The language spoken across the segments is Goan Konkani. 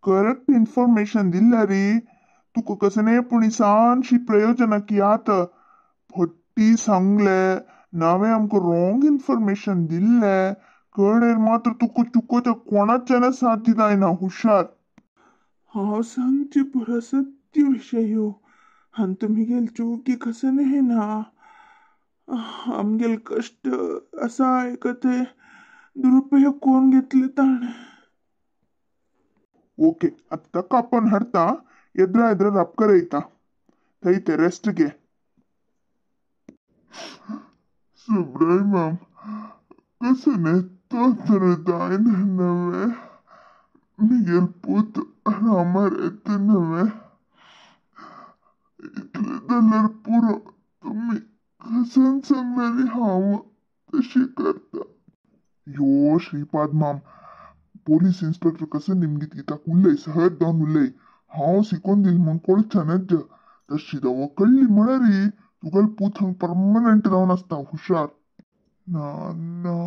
करेक्ट इन्फॉर्मेशन दिल्ला रे तुका कसने पुणी सानशी प्रयोजना की आत फट्टी सांगले नावे आमकां रॉंग इन्फॉर्मेशन दिल्ले कडेर मात्र तुका चुकोवच्या कोणाच्यान साथी जायना हुशार. हांव सांगचे पुरो सत्य विशय हो आनी तुमगेल चुकी कसने ना आमगेल कश्ट असा एक ते दुरुपयोग कोण घेतले ताणें. ओके आता कापून हाडता एद्रा एद्रा रपकर येता थंय ते रेस्ट घे. सुब्राय माम कसने तोत्र जायना नव्हे मिगेल पूत रामार येता नव्हे इतले जाल्यार पुरो तुमी कसन सांगल्यार हांव तशी करता. यो श्रीपाद माम पोलीस इन्स्पेक्टर कसं निमगीत कित्याक उलय सहज जावन उलय हांव शिकोवन दिल म्हूण कळच्यानच तशी दवा कळ्ळी म्हळ्यार तुगेलो पूत हांगा परमनंट जावन आसता हुशार. ना ना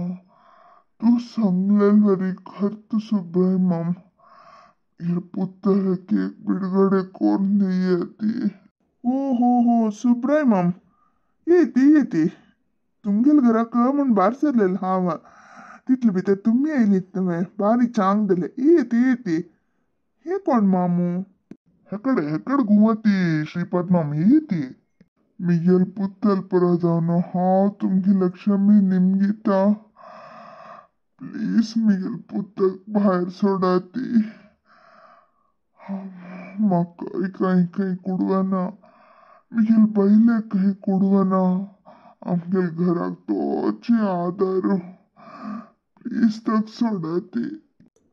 तूं सांगलेल वरी करता सुब्राय माम हे पुताक एक बिडगडे कोरून दिया ती. हो हो हो सुब्राय माम येते येते तुमगेल घराक म्हूण भायर सरलेल हांव तितले भितर तुमी आयलीत न्हय बारीक चांग दिले येते येते. हे कोण मामू? हेकडे हेकडे घुंवती श्रीपाद माम येते. मिगेल पुत्तल परत जावन हांव तुमगे लक्ष्मी निमगिता प्लीज मिगेल पुताक भायर सोडा ती. म्हाका कांय कांय कुडवना मिगेल बायलेक कांय कुडवना आमगेल घराक तोच आदार प्लीज ताका सोडा ती.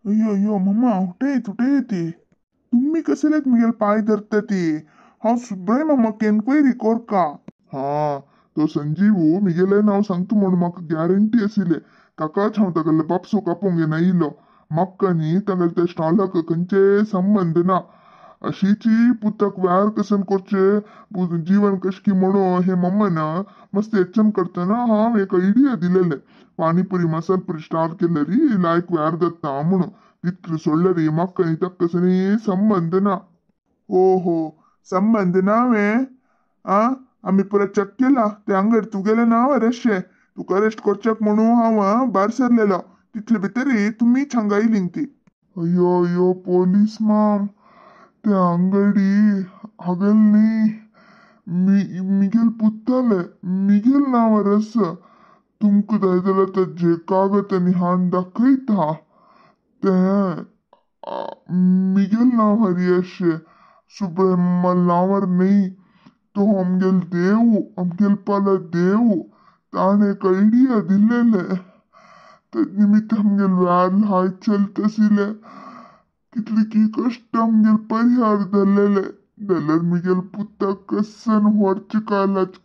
अय्यो अय्यो मम्मा उठयत उठयत तुमी कसलेक मिगेल पांय धरता ती हांव सुब्राय मामाक एन्क्वायरी कोरका. हा तो संजीव मिगेले नांव सांगता म्हूण म्हाका गॅरंटी आशिल्ले ताकाच हांव तागेले बापसो कापोवंक घेवन आयिल्लो. म्हाका न्ही तागेले त्या स्टॉलाक खंयचेय संबंद ना. अशीची पुताक व्यार कसन करचे जीवन कशकी म्हणून हे मम्मान मस्त यत्न करतना हांव एक आयडिया दिलेले पानीपुरी मसालपुरी स्टॉल केल्यारी लायक व्यार जाता म्हणून तितले सोडल्यारी म्हाका न्ही ताका कसनी संबंद ना. हो हो संबंद ना वे आ आमी पुरा चेक केला ते अंगड तुगेलें नांव अरेस्टे तुका अरेस्ट करच्याक म्हणून हांव भायर सरलेलो तितले भितर तुमीच हांगा आयलीं ती. अय्यो अय्यो पोलीस माम ते अंगडी हागेल न्ही मिगेल पुत्ताले मिगेल नांवार आसा तुमकां जाय जाल्यार ताजे कागद आनी हाडून दाखयता तें मिगेल नांवार अशें सुब्राय मामा नांवार न्ही. तो आमगेल देव आमगेल पाला देव ताणें एक आयडिया दिल्लेले तेज निमित्त आमगेल व्यार लायत चलता आशिल्लें कितले की कश्ट आमगेल परिहार जाल्लेले जाल्यार मिगेल पुताक कसन व्हरचे कालाच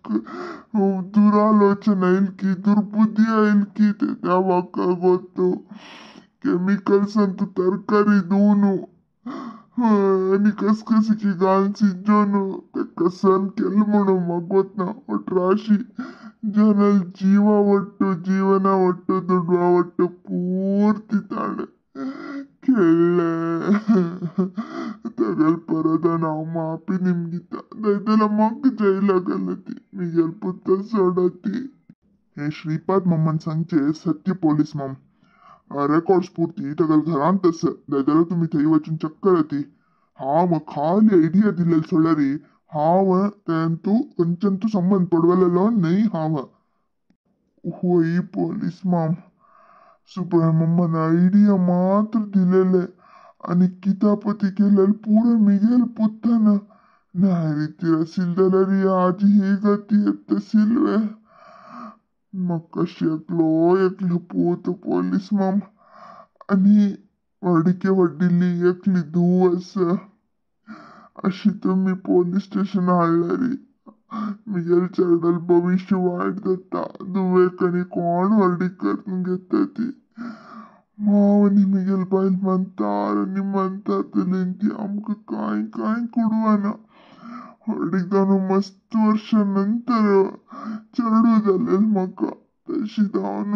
दुरालोचना आयल की दुर्बुद्धी आयल की ते देवाक गोत्तो केमिकल्सान तूं तरकारी दिवन आनी कसकसीची घालून शिजोवन ते कसन केलें म्हणून म्हाका गोतना वट राशी जनल जीवा ಒಟ್ಟು ಜೀವನ ಒಟ್ಟು ದುಡ್ಡು ಒಟ್ಟು ಪೂರ್ತಿ ತಾಣೆ खेळ्ळे तगल परत हांव माफी निमगिता जाल्यार म्हाका जैला घालती मिगेल पुता सोडती. हे श्रीपाद मामान सांगचे सत्य पोलीस माम रेकॉर्ड्स पुरती तगल घरांत आसा जाल्यार तुमी थंय वचून चेक कराती. हांव खाली आयडिया दिलेली सोडल्यारी हांव तेंतू खंयच्यान संबंद पडवलेलो न्हय हांव. होय पोलीस माम सुब्राय मामान आयडिया मात्र दिलेले आनी कितापती केलेले पुरो मिगेल पुतान नाय रितीर आशिल्ले जाल्यार आज ही गती येता आशिल्ले. म्हाका एकलो एकलो पूत पोलीस माम आनी व्हडके व्हडिल्ली एकली धूव आसा. अशी तुमी पोलीस स्टेशन हाडल्यारी मिगेल चेडल भविश्य वायट जाता. धुवेक आनी कोण व्हडलीक करून घेता ती. माव आनी मिगेल बायल म्हणटार आनी म्हणटा ती आमकां कांय कांय कुडवना. व्हडलीक जावन मस्त वर्सां नंतर चेडूं जालें म्हाका तशी जावन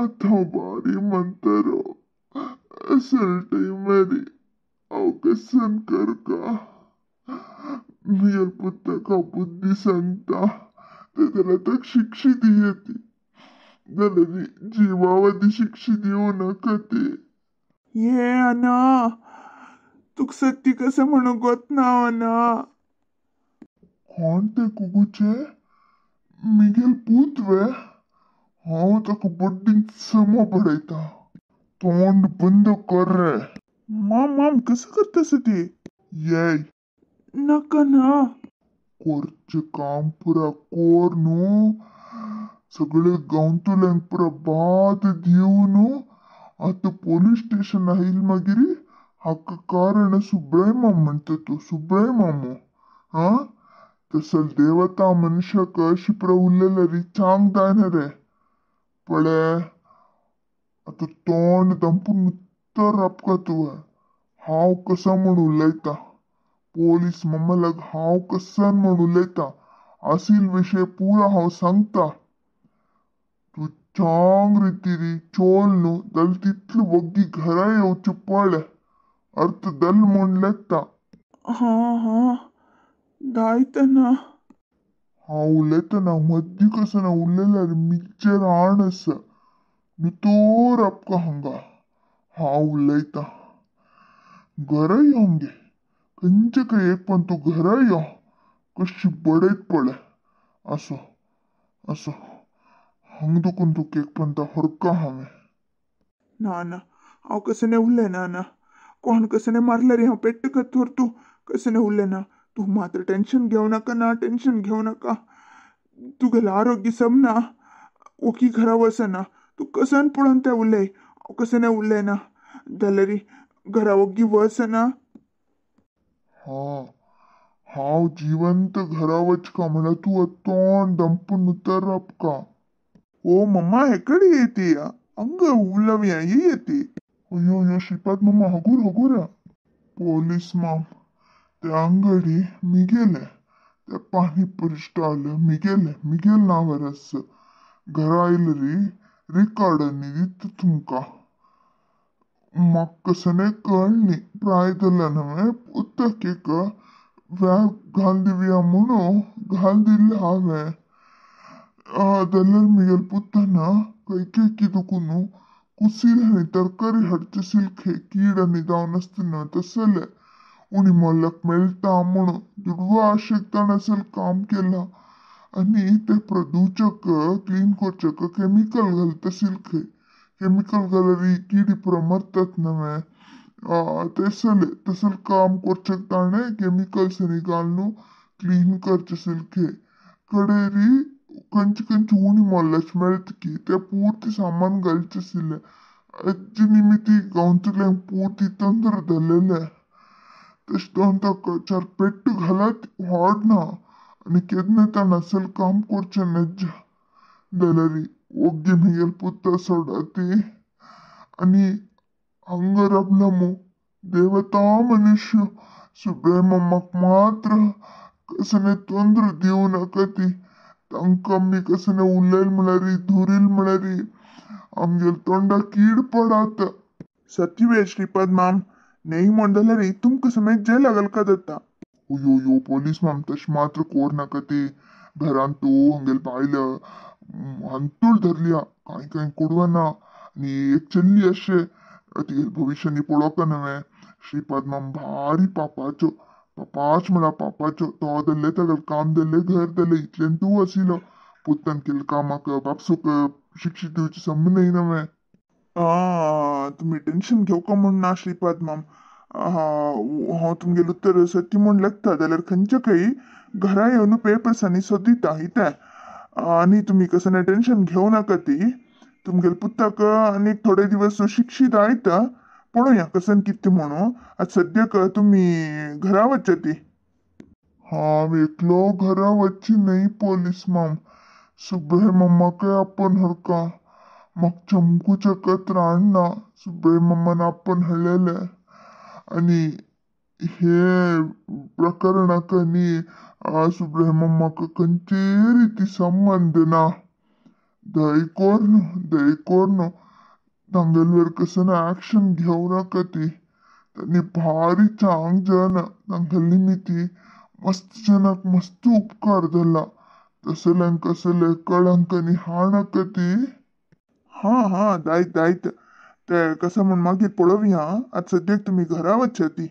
आतां हांव बारी म्हणटारो. असल टायमार हांव कसन करका? मिगेल पुताक हांव बुद्दी सांगता, ते जाल्यार ताका शिक्षा दिया ती, जाल्यार जिवावादी शिक्षा दिवं नाका ती. ये अना, तुका सत्य कसं म्हणूंक गोत ना अना. कोण ते कुगूचे? मिगेल पूत वे? हांव ताका बड्डीन समो बडयता. तोंड बंद कर रे. माम माम कसं करतस ते? येय. नाका ना. कोरचें काम पुरा कोर न्हू, सगळे गांवतल्यांक पुरा बाद दिव न्हू. आतां पोलीस स्टेशन आयल मागीर हाका कारण सुब्राय माम म्हणटा तूं, सुब्राय मामू. हा तसल देवता मनशाक अशी पुरा उरलेले री चांग जायना रे. पळे आतां तोंड दंपून उत्तर आपका तुवें. हांव कसो म्हूण उलयता, पोलीस मामा लाग हांव कसन म्हूण उलयता, आसील विशय पुरा हांव सांगता. तूं चांग रिती चोल न्हू जाल्यार तितले वग्गी घरा येवचें पळय, अर्थ दल म्हूण लेखता. हां हां दायतना. हांव उलयतना मद्दी कसना उलयल्यार मिचेर आण आसा, भितर आपका हांगा. हांव उलयता, घरा यो गे, खंयचे खंय एक पण तूं घरा यो, कशी बडयत पळय. असो असो हांग दुखून तुका एक पण हरका हांवें. ना ना हांव कसं उरलें ना ना, कोण कसं मारल्यार हांव पेट्ट कथोर, तूं कसं उरलें ना. तूं मात्र टेन्शन घेवं नाका ना, टेन्शन घेवं नाका. तुगेलें आरोग्य सम ना, ओकी घरा वचना. तूं कसन पळोवन तें उलय, हांव कसं उरलें ना जाल्यार घरा वग्गी वचना. हा हांव जिवंत घरा वचका म्हणल्यार तूं तोंड दंपून उतर आपका. ओ मम्मा हेकडे येते, अंग उलवया येते. अयो अयो श्रीपाद मामा हगूर हगूर. पोलीस माम ते अंगडी मिगेले, ते पाणीपुरी स्टॉल मिगेले, मिगेल नांवार आसा. घरा आयले री रिकॉर्ड आनी दिता तुमकां. म्हाका कसं कळ्ळी प्राय जाल्यार हांवें पुताक एक व्याग घाल दिवया म्हणून घाल दिल्लें हांवें. जाल्यार मिगेल पुतान खंय खंय कितें न्हू कुसील आनी तरकारी हाडचे सिल्क कीड आनी जावन आसता न्हू तसलें उणी मोल्याक मेळटा म्हणून दुडवा आशेक ताणें असल काम केलां. आनी ते प्रदूचक क्लीन करचेक केमिकल घालता सिल्क, केमिकल घाल्यार ही किडी पुरा मरतात न्हय. तसलें तसलें काम करचेक ताणें केमिकल्स आनी घालून क्लीन करचें सिल्क. कडेरी खंयचे खंयचे उणी मोल्याचे मेळटा की ते पुर्ती सामान घालचें आशिल्लें. हाजे निमित्ती गांवतल्यांक पुर्ती तंत्र जालेलें. तशें दोन ताका चार पेट्ट घालात व्हड ना आनी केन्ना ताणें असल काम करचें नज्ज जाल्यार ओग्गी मिगेल पुता सोडा ती. आनी हांगा राबला मू देवता मनुष्य, सुब्राय मामाक मात्र कसलें तंत्र दिवं नाका ती. तांकां आमी कसलें उलयल म्हळ्यार धुरील म्हळ्यार आमगेल तोंडाक कीड पडात. सत्यवे श्रीपाद माम, नेही म्हण जाल्यार तुमकां समेत जेल घालका जाता. अयो अयो पोलीस माम तशें मात्र कोर नाका ती. घरांत तूं हांगेल बायल हांतूळ धरल्या, कांय कांय कोडवना आनी एक चल्ली अशें तिगेलें भविश्य न्ही पळोवका न्हय. श्रीपाद माम भारी पापाचो, पापाच म्हळ्यार पापाचो. तो जाल्ले तागेलें काम जाल्लें, घर जाल्लें, इतल्यान तूं आशिल्लो. पुतान केल्ल्या कामाक बापसूक शिक्षा दिवची संब न्हय न्हय. तुमी टेन्शन घेवका म्हूण ना श्रीपाद माम. हांव तुमगेलें उत्तर सत्य म्हूण लेखता जाल्यार खंयच्या खंय घरा येवन पेपर्सांनी सोदिता इतें. आनी तुमी कसलें टेन्शन घेवं नाका ती. तुमगेले पुताक आनीक थोडे दिवस शिक्षीत आयता, पळोवया कसन कितें म्हणून. आतां सद्याक तुमी घरा वचता ती. हांव एकलो घरा वच्ची न्हय पोलीस माम, सुब्राय मामाकय आपोवन हरका. म्हाका चमकूचें त्राण ना, सुब्राय मामान आपोवन हाडलेलें. आनी हे प्रकरणाक न्ही सुब्राय मामाक खंयचे रिती संबंद ना. दय कोर न्हू, दय कोर न्हू. तांगेल्यावर कसं ना ऍक्शन घेऊ नका ती. त्यांनी भारी चांग जन तांगेली मिती मस्त जनाक मस्त उपकार जाला. तसले कसले कळंकनी हा नाका ती. हां हां, दायत दायत, ते कसं म्हण मागीर पळोवया. आतां सद्याक तुमी घरा वचच्या ती.